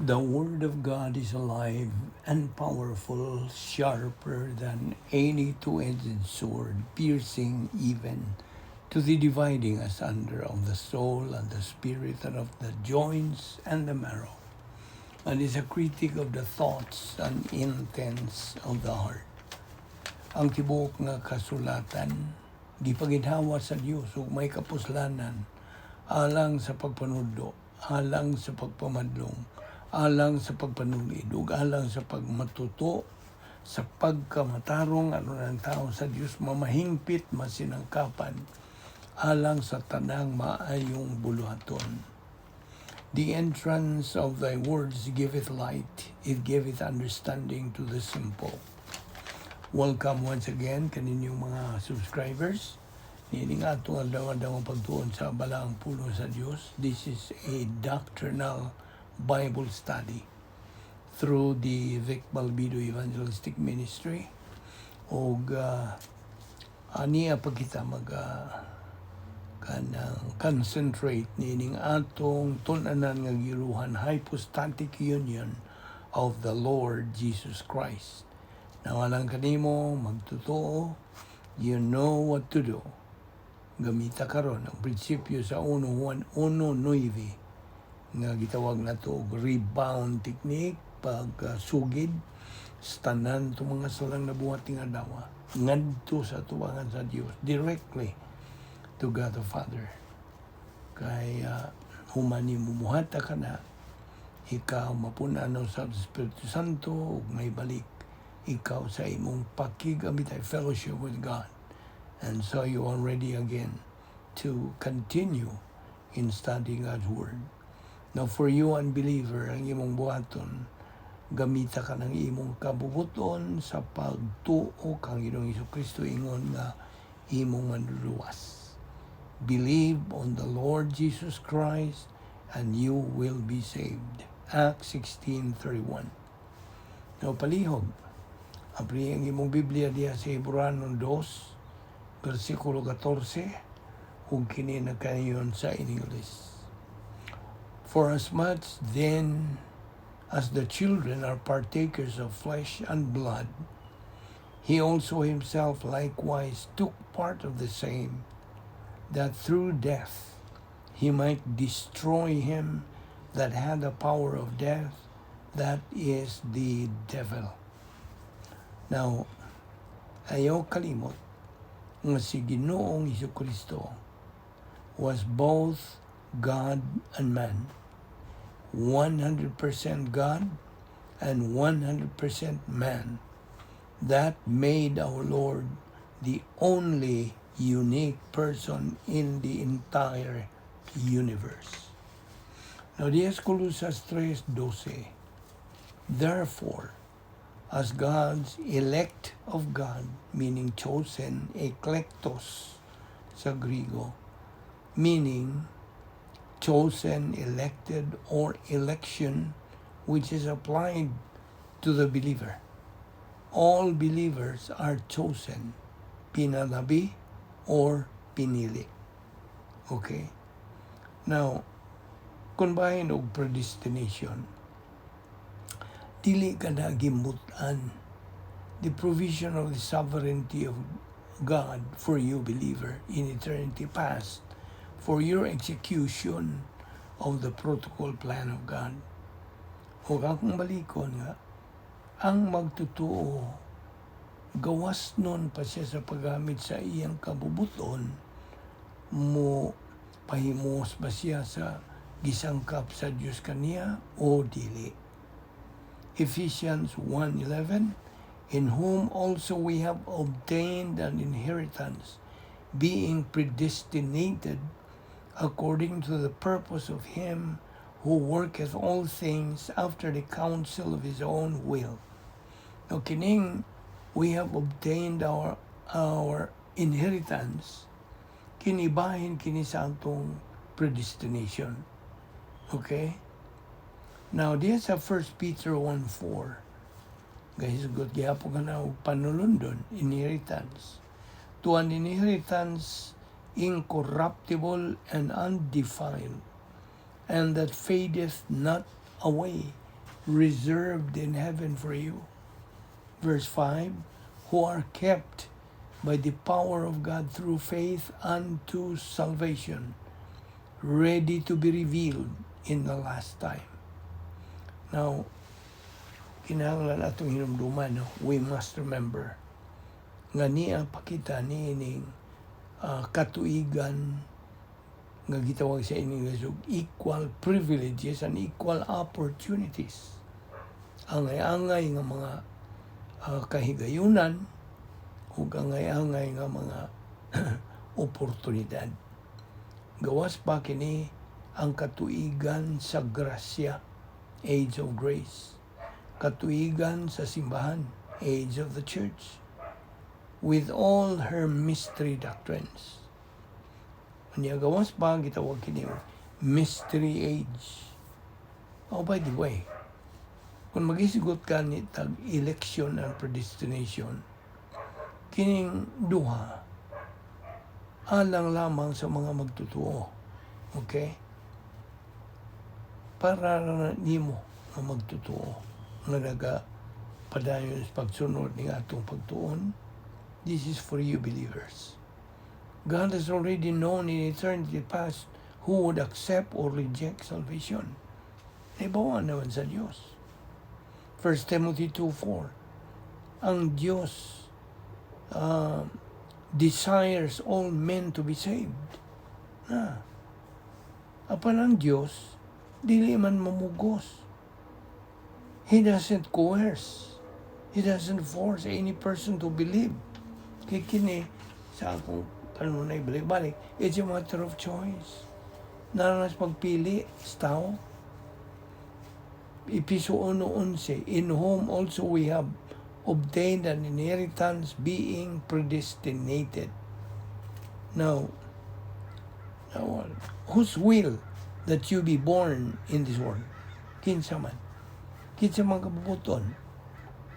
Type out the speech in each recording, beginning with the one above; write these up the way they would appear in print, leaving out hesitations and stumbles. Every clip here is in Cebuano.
The Word of God is alive and powerful, sharper than any two-edged sword, piercing even to the dividing asunder of the soul and the spirit and of the joints and the marrow, and is a critic of the thoughts and intents of the heart. Ang tibuok nga kasulatan gipaginhawa sa Dios ug may kapuslanan alang sa pagpanudlo, alang sa pagpamadlong, alang sa pagpanulid, ug alang sa pagmatuto sa pagkamatarong aron ang tao sa Dios mamahingpit, masinangkapan alang sa tanang maayong buluhaton. The entrance of thy words giveth light, it giveth understanding to the simple. Welcome once again kaninyong mga subscribers. Niining atong adlaw-adlaw ang pagtuon sa balaang pulong sa Dios. This is a doctrinal Bible study through the Vic Balbido Evangelistic Ministry. Og aniya pa kita mag kanang concentrate niining atong tun-anan nga giruhan, hypostatic union of the Lord Jesus Christ. Now, alang kanimo magtotoo, you know what to do. Gamita karon ang prinsipyo sa 1 Juan 1:9 nga gitawag nato og rebound technique, pag sugid sa tanan itong mga salang nabuhat ning adlaw ngadto sa tubangan sa Dios, directly to God the Father. Kay human nimo muhata ka na, ikaw mapun-an sa Espiritu Santo ug may balik ikaw sa imong pakigamitay, fellowship with God, and so you are ready again to continue in studying God's Word. Now, for you unbeliever, ang imong buhaton, gamita ka ng imong kabubuton sa pagtuo kang Ginoong Kristo ingon nga imong manluluwas. Believe on the Lord Jesus Christ and you will be saved. Acts 16:31. Now, palihog, abri ang imong Biblia diha sa Hebreo 2, versikulo 14, ug kini nakayon sa English. For as much then as the children are partakers of flesh and blood, he also himself likewise took part of the same, that through death he might destroy him that had the power of death, that is, the devil. Now, ayaw kalimot nga si Ginoong Kristo was both God and man. 100% God and 100% man. That made our Lord the only unique person in the entire universe. Now, diha sa Colosas 3:12, therefore, as God's elect of God, meaning chosen, eklektos sa Grigo, meaning chosen, elected, or election, which is applied to the believer. All believers are chosen, pinalabi or pinili. Okay? Now, kung bahin og predestination, dili ka na gimutan the provision of the sovereignty of God for you, believer, in eternity past for your execution of the protocol plan of God. O akong balikon nga, ang magtotoo, gawas nun pa siya sa paggamit sa iyang kabubuton, mo pahimos ba siya sa gisangkap sa Dios kaniya o dili. Ephesians 1:11, in whom also we have obtained an inheritance, being predestinated according to the purpose of him who worketh all things after the counsel of his own will. Now, kining we have obtained our inheritance, kinibahin kini sa atong predestination. Okay? Now, diya sa 1 Peter 1:4, gahisgot gihapon ka na og panulundon, inheritance. To an inheritance incorruptible and undefiled, and that fadeth not away, reserved in heaven for you. Verse 5, who are kept by the power of God through faith unto salvation, ready to be revealed in the last time. Now, kinahanglan atong hinumduman, no? We must remember nga niya pakita niining katuigan nga gitawag sa English og equal privileges and equal opportunities. Angay-angay nga mga kahigayunan ug angay-angay nga mga oportunidad. Gawas pa kini ang katuigan sa grasya, age of grace. Katuigan sa simbahan, age of the church, with all her mystery doctrines. Unya gawas pa gitawag kini mystery age. Oh, by the way, kung maghisgot ka ni tag election and predestination, kining duha alang lamang sa mga magtotoo. Okay? Para nimo nga magtotoo nga naga padayon sa pagsunod ning atong pagtuon. This is for you believers. God has already known in eternity past who would accept or reject salvation. Naibawan naman sa Diyos. 1 Timothy 2:4. Ang Diyos desires all men to be saved. Na. Apan ang Diyos, dili man mamugos. He doesn't coerce. He doesn't force any person to believe. Kay kini, sa akong kanunay balik-balik, it's a matter of choice. Naa sa pagpili sa tao. Episo 1:11, in whom also we have obtained an inheritance, being predestinated. Now, whose will that you be born in this world? Kinsa man? Kinsa man kabubuton?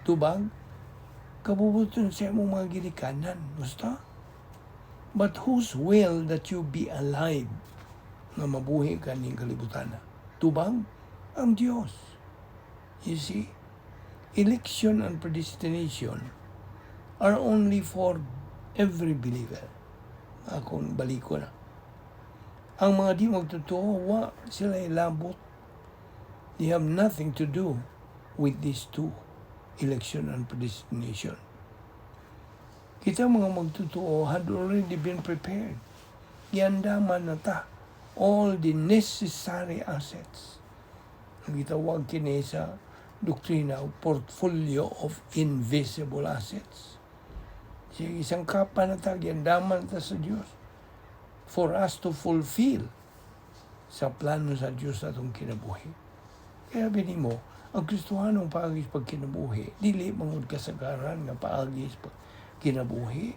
Tubag? Kabubuton sa imong mga ginikanan. Gusto? But whose will that you be alive, nga mabuhi ka ning kalibutan? Tubag? Ang Diyos. You see? Election and predestination are only for every believer. Akong baliko na. Ang mga di magtotoo, wa sila ilabot. They have nothing to do with these two, election and predestination. Kita mga magtotoo had already been prepared. Giandaman na ta all the necessary assets. Ang gitawag kini sa doktrina, portfolio of invisible assets. Sige, isang kapa na ta, giandaman na ta sa Diyos for us to fulfill sa plano sa Diyos sa atong kinabuhi. Kaya bini mo, ang Kristohanong paagi sa pagkinabuhi, dili mangud kasagaran nga paagi sa kinabuhi.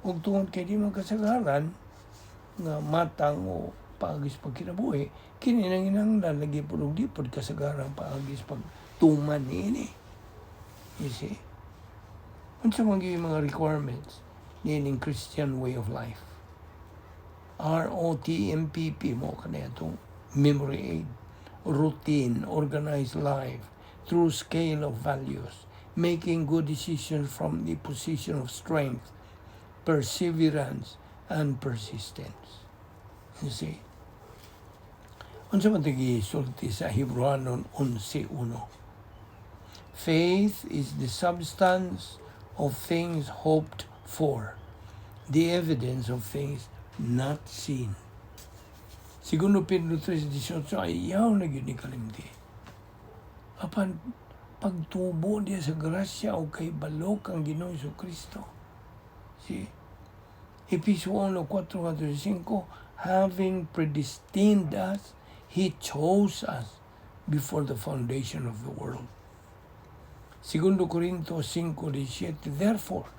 Ug tungod kay di man kasagaran nga matang o paagi sa pagkinabuhi, kini nanginahanglan lagi pud og di pod kasagaran paagi sa pagtuman niini. You see? Unsa man gyud mga requirements niining Christian way of life? ROTMPP mo kani atong memory aid. Routine, organized life, through scale of values, making good decisions from the position of strength, perseverance, and persistence. You see? Unsa man gisulti sa Hebreohanon 11:1? Faith is the substance of things hoped for, the evidence of things not seen. Segundo Pedro 3:18, ayaw na gyud ni kalimti. Apan pagtubo niya sa grasya o kay balok ang Ginoong Kristo. See? Episo 1:4-5, having predestined us, He chose us before the foundation of the world. Segundo Corinto 5:17, therefore,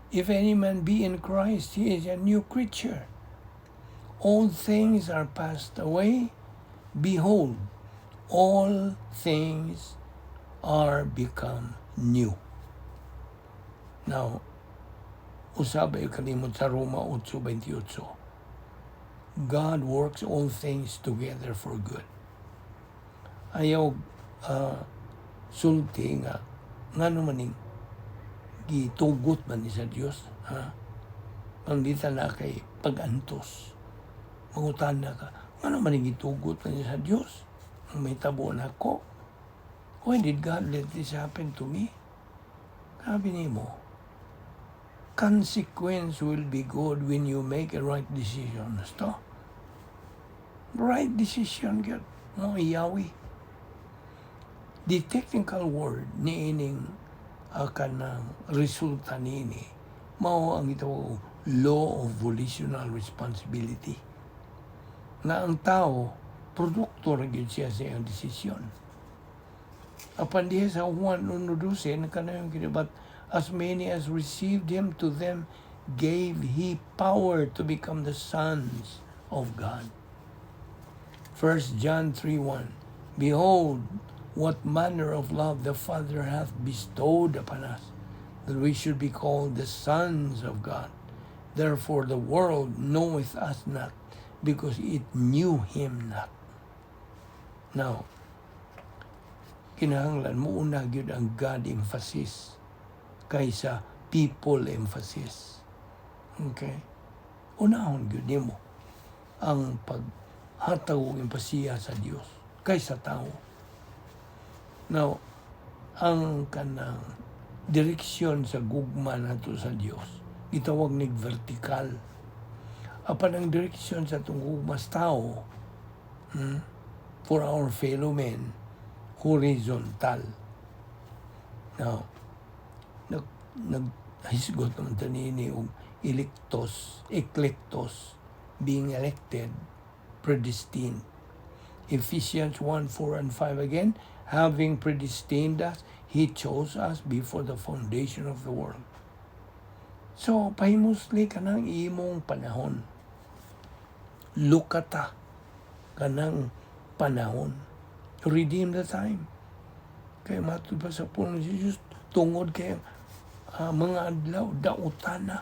if any man be in Christ, he is a new creature. All things are passed away. Behold, all things are become new. Now, usabay kalimot sa Roma 8:28. God works all things together for good. Ayaw sulti nga ngano maning gitugot man ni sa Dios, ha? Panglita na kay pag-antos. Mangutana ka, ngano man ning gitugot man ni sa Dios? Ang mahitabo nako. Why did God let this happen to me? Sabi nimo, consequence will be good when you make a right decision. Basta, right decision gyud mo iyawi. The technical word niining kanang resulta niini mao ang gitawag law of volitional responsibility. Nga ang tao, produkto ra gyud siya sa iyang desisyon. Apan diha sa Juan 1:12, kanayong kini, "But as many as received him, to them gave he power to become the sons of God." 1 John 3:1, "Behold, what manner of love the Father hath bestowed upon us, that we should be called the sons of God. Therefore the world knoweth us not, because it knew him not." Now, kinahanglan mo una gyud ang God emphasis kaysa people emphasis. Okay? Unahon gyud nimo ang paghatag og empasiya sa Dios kaysa tao. Now, ang kanang direksyon sa gugma nato sa Dios gitawag nig vertical. Apan ang direksyon sa atong gugma sa tao, for our fellow men, horizontal. Now, naghisgot naman ta niini og electos, eklektos, being elected, predestined. Ephesians 1:4 and 5 again, "Having predestined us, He chose us before the foundation of the world." So, pahimusli kanang imong panahon. Lukata kanang panahon. Redeem the time. Kay matud pa sa pulong si Jesus, tungod kay mga adlaw, dautan na.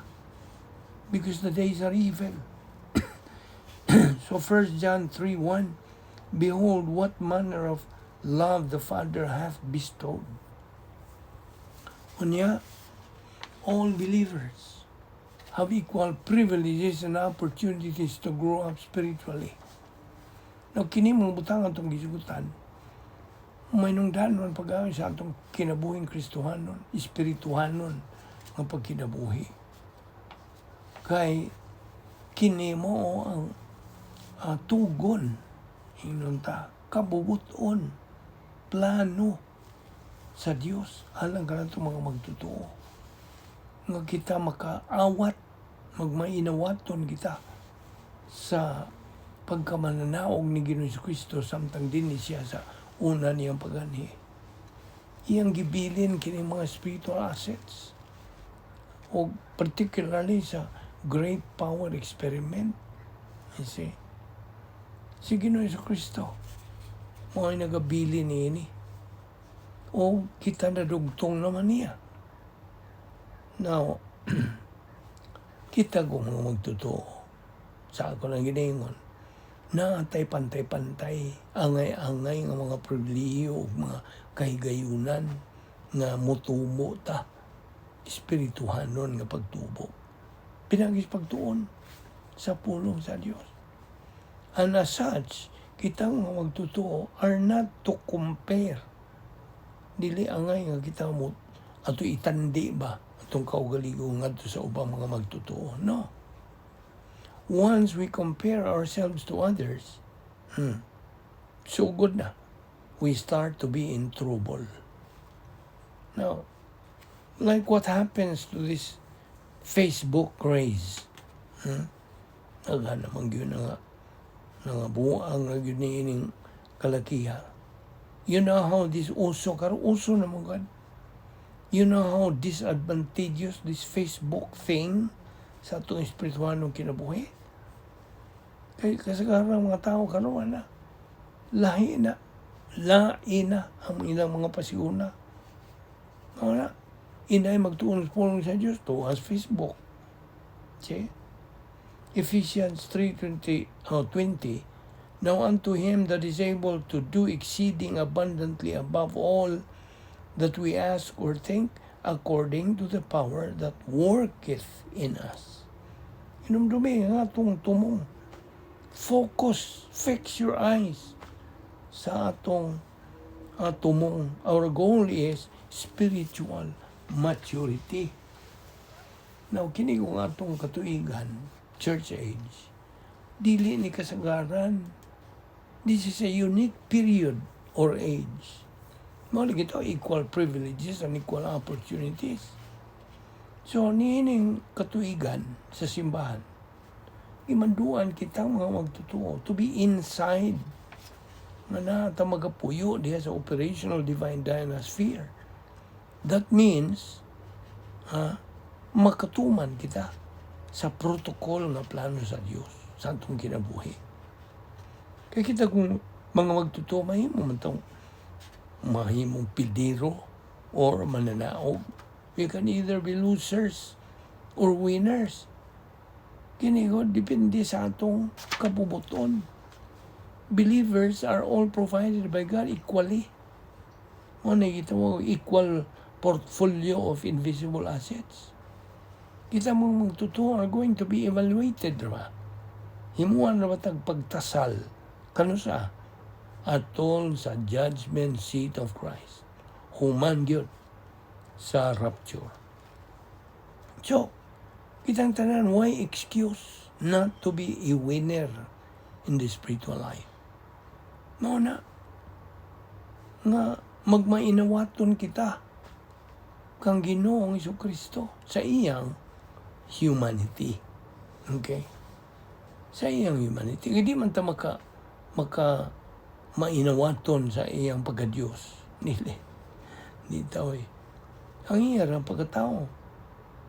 Because the days are evil. So 1 John 3:1, "Behold, what manner of love the Father hath bestowed." Unya, all believers have equal privileges and opportunities to grow up spiritually. Now, kini mga butang atong gisugutan, may nung danon pag sa atong kinabuhing Kristohanon, espirituhanon nga pagkinabuhi. Kay kini mo ang tugon, ingnon ta, kabubuton, plano sa Dios alang kanatong mga magtotoo nga kita makaawat, magmainawaton kita sa pagkamananaog ni Ginoong Kristo samtang dinhi siya sa una niyang paganhi. Iyang gibilin kini mga spiritual assets o particularly sa great power experiment. You see? Si Ginoong Kristo mao ay nagabilin niini o kita na dugtong naman niya. Now, kita kung mga magtotoo sa ako nang giningon, naatay pantay-pantay, angay-angay nga mga pribilehiyo ug mga kahigayunan nga mutubo ta espirituhanon nga pagtubo. Pinagis pagtuon sa pulong sa Dios. And as such, kitang mga magtotoo are not to compare. Dili angay nga kita mo ato itandi ba atong kaugalingon ngadto sa ubang mga magtotoo. No. Once we compare ourselves to others, sugod na. We start to be in trouble. Now, like what happens to this Facebook craze. Daghan naman gyud nga buang na gyud niining kalakiha. You know how this uso karon, uso na man gud. You know how disadvantageous this Facebook thing sa atong espirituhanong kinabuhi? Kay kasagaran mga tao karon na lahi na, lahi na ang ilang mga pasiguna. Mao na, inay magtuon sa pulong sa Dios tuas Facebook. See? Ephesians 3:20, oh, 20, Now unto him that is able to do exceeding abundantly above all that we ask or think, according to the power that worketh in us. Hinumdumi nga atong tumong. Focus, fix your eyes sa atong tumong. Our goal is spiritual maturity. Now, kini kung atong katuigan, church age, dili ni kasagaran. This is a unique period or age. Mao lagi to, equal privileges and equal opportunities. So, niining katuigan sa simbahan, imanduan kita mga magtotoo to be inside nga naa ta magapuyo diha sa operational divine dynasphere. That means, makatuman kita sa protocol nga plano sa Dios sa atong kinabuhi. Kaya kita kung mga magtotoo, mahimo man tong mahimong pildero or mananaog. We can either be losers or winners. Kini ko, depende sa atong kabubuton. Believers are all provided by God equally. Mao na kita mo equal portfolio of invisible assets. Kita mong magtotoo are going to be evaluated, diba? Himuan na ba tag pagtasal? Kano sa? Atol sa judgment seat of Christ. Human gyud sa rapture. So, kitang tanan, why excuse not to be a winner in the spiritual life? Mao na, nga magmainawaton kita kang Ginoong Kristo sa iyang humanity. Okay? Sa iyang humanity. Hindi man ta maka mainawaton sa iyang pagka-Diyos. Dili. Di tao eh. Ang iya ang pagkatao.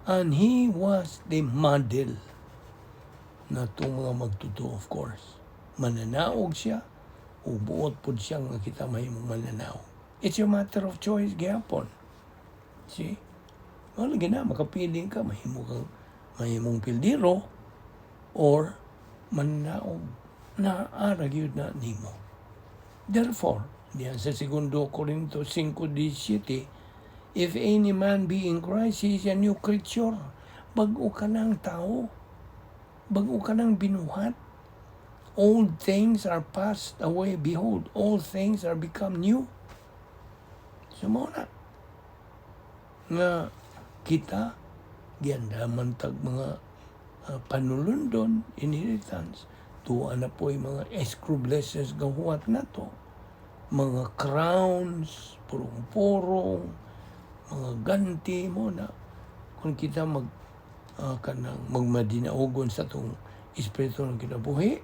And he was the model na itong mga magtotoo, of course. Mananaog siya, o buot pod siya nga kita mahimong mananaog. It's a matter of choice gyapon. See? Wala gina, makapili ka, mahimo kang mahimong pildiro or mananaog na ara gyud na nimo. Therefore, diyan sa 2 Corinto 5:17, if any man be in Christ, he is a new creature. Bag-o ka ng tao. Bag-o ka ng binuhat. Old things are passed away. Behold, all things are become new. So, mao na nga kita giandaman tag mga panulundon, inheritance, tuwa na po yung mga escrow blessings gahuwat na to, mga crowns, purong-purong, mga ganti mo na kung kita mag kanang magmadinaugon sa tong espiritu ng kinabuhi,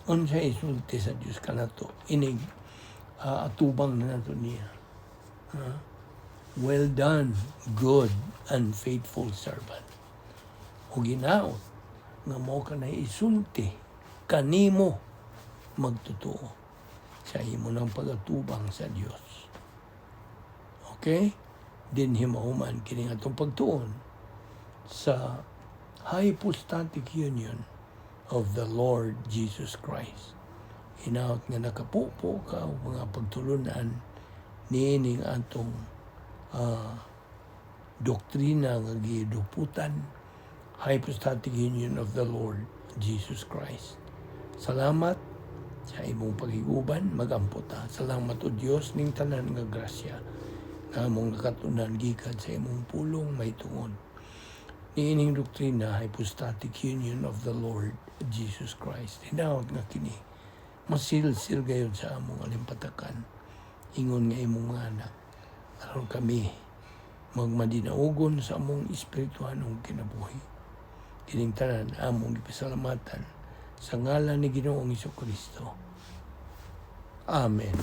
unsa isulti sa Dios kanato inig atubang na nato niya. Well done, good and faithful servant. O ginaot nga mo ka na isulti kanimo magtotoo sa imo ng pagatubang sa Dios. Okay? Dinhi mahuman kini atong pagtuon sa hypostatic union of the Lord Jesus Christ. Hinaot nga nakapupo ka og mga pagtulunan niining atong doktrina nga giduputan, hypostatic union of the Lord Jesus Christ. Salamat sa imong paghiguban, magampo ta. Salamat o Dios ning tanan nga grasya nga among nakatunan gikan sa imong pulong mahitungod niining doktrina, hypostatic union of the Lord Jesus Christ. Hinaot nga kini masilsil gayud sa among alimpatakan ingon nga imong mga anak aron kami magmadinaugon sa among espirituhanong kinabuhi. Kining tanan among gipasalamatan sa ngalan ni Ginoong Kristo. Amen.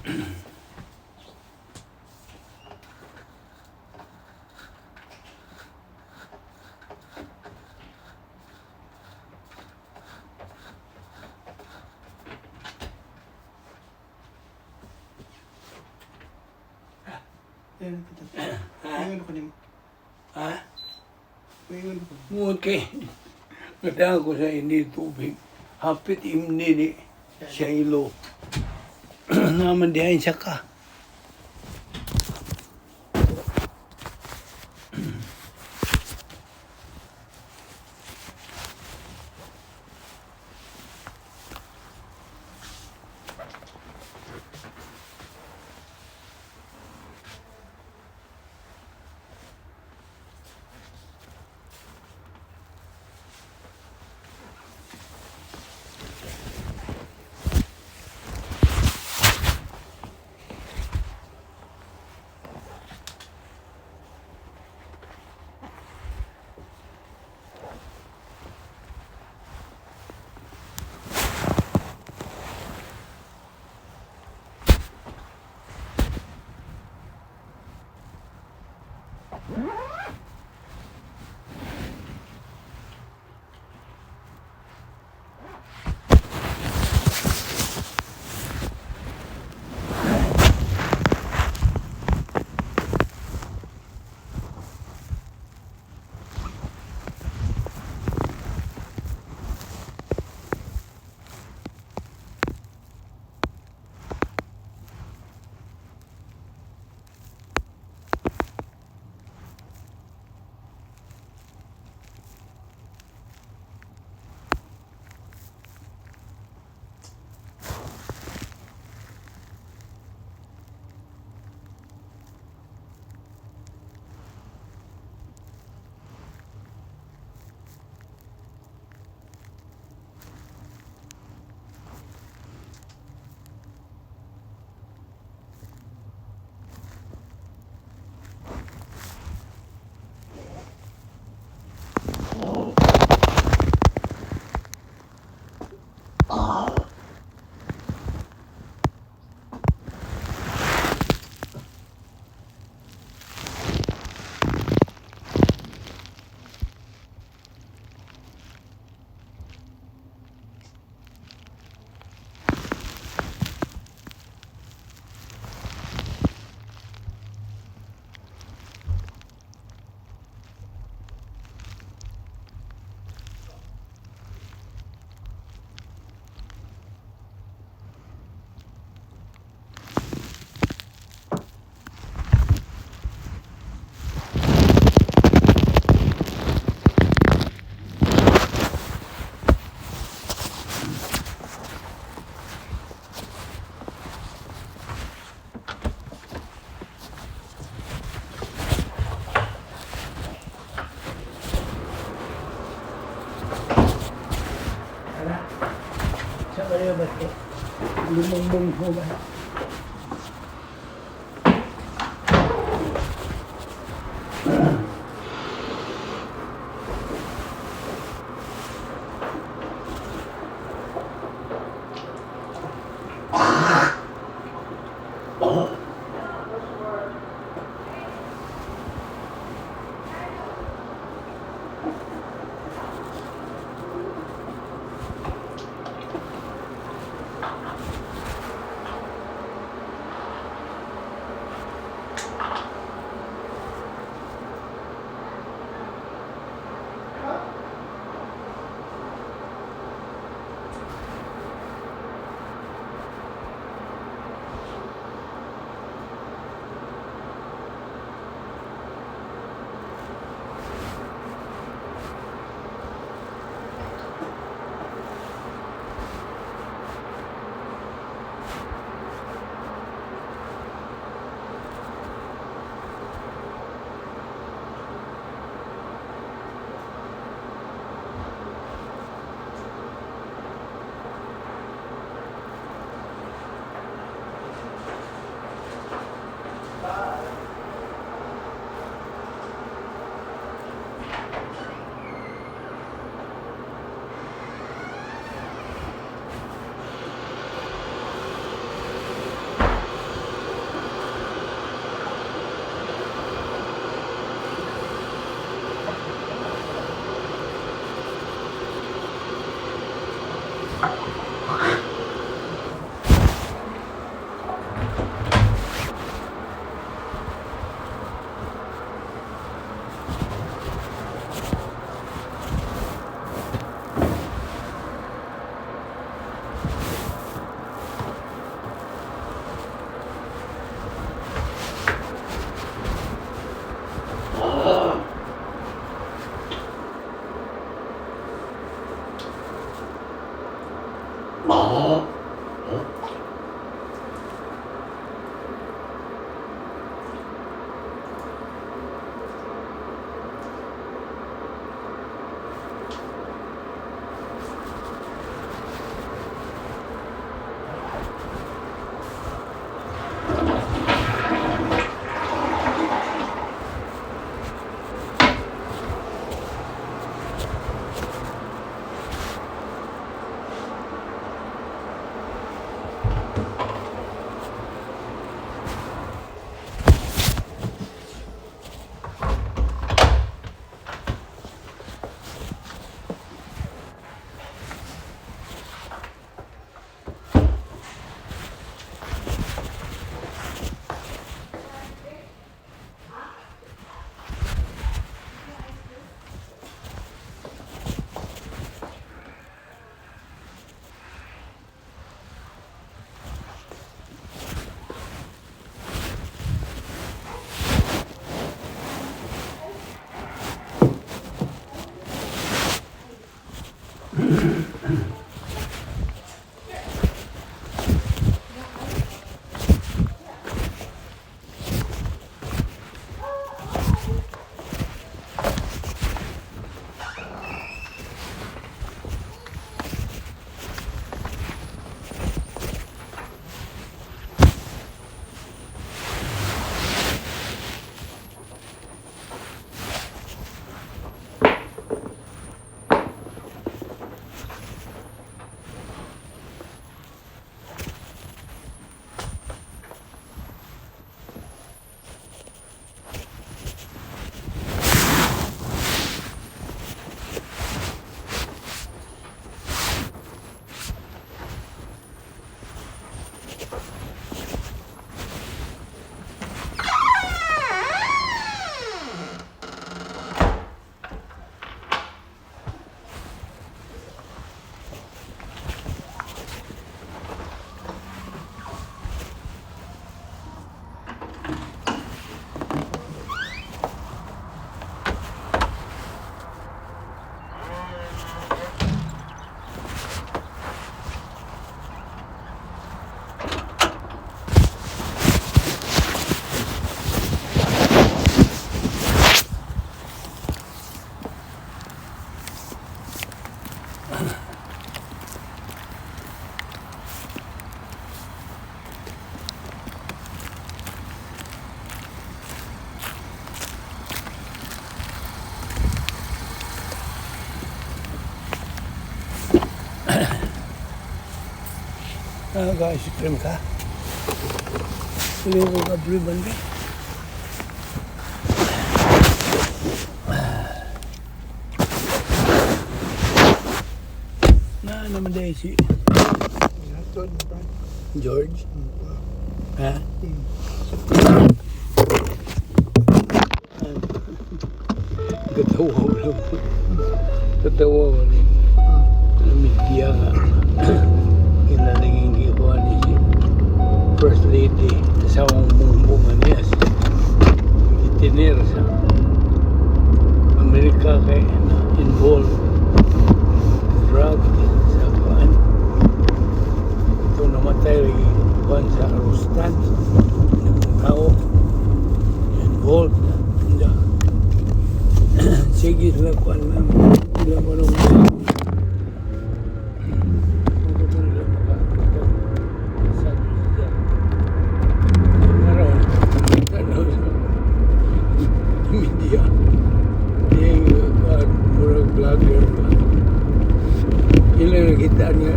Ayan, kita. Ingon ko nimo. Ha? Ingon ko. Ngunit kay, nagdaan ko sa hindi tubig. Hapit imnini sa ilo. Naman dihain siya ka. Tara. Sa kaya ba ito? Lumungbong ko ba? Naka-ice cream ka? Hindi ko ka Blue Band eh. Na naman dahil si Hatod ba? George. Ha? Katawa ko lang. Katawa ko rin. Media nga. Kinalaging gikuha ni si First Lady. Asawang bumbungan niya. Itinir sa Amerika kay na involved drug sa kuan. Ito namatay lagi kuan sa Rustan. Ng tao involved na. Hindi. Sige sila kuan lang. Sila kuan ang mga. Karon, tanaw sa media. Yung kuan, murag vlogger ba. Ila nakita niya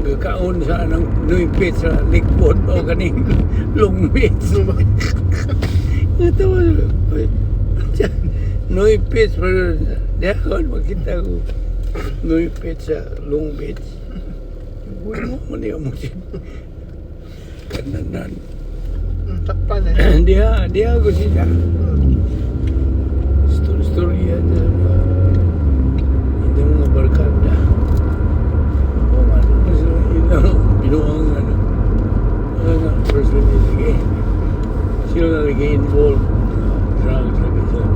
gakaon sa anang Nuipit sa Lakewood o kaning Long Beach. Natawa siya. Nuipit pero di ako makita ko Nuipit sa Long Beach. Uy mo man niya mo siya. Kananan. Takpan eh. Diha, diha ko siya. Story, story yan sa mga hindi mga barkada. O ano pa sila ilang binuang ano. Ano nga, first lady lagi. Sila na lagi involved. Drugs lagi sila.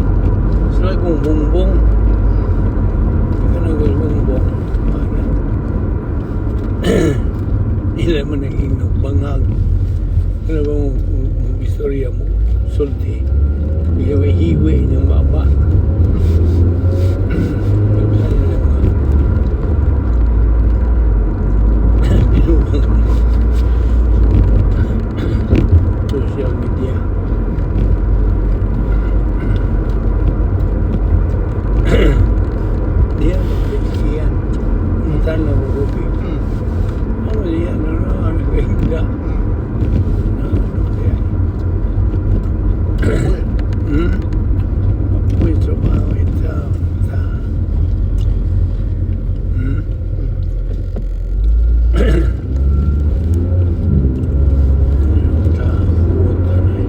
Sila kung bongbong. Ika na kung bongbong. Ano. Ila man naging nagbangag. Ano ba mo, mo istorya mo sulti. Hiwi-hiwi inyong baba. Pagbisan nila mga binuang social media. Diyan, magpisiyan. Untan na mo rubi. Ano diyan, ano, ano, ano, ano, kaya. Apoy trabaho ito. Ta. Ta, kuwata na eh.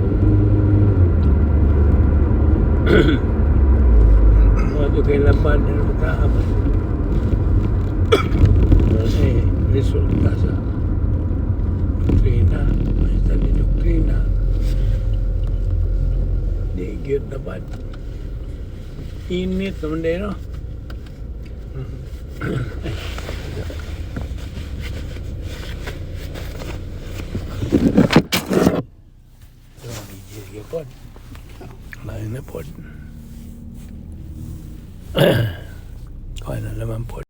Wato kay laban na taaman. Kasi resulta sa doktrina. Basta ni doktrina. Di gyud na bad. Init naman din, no? Ay. So, gigil pod. Lain na pod. Kuha na naman pod.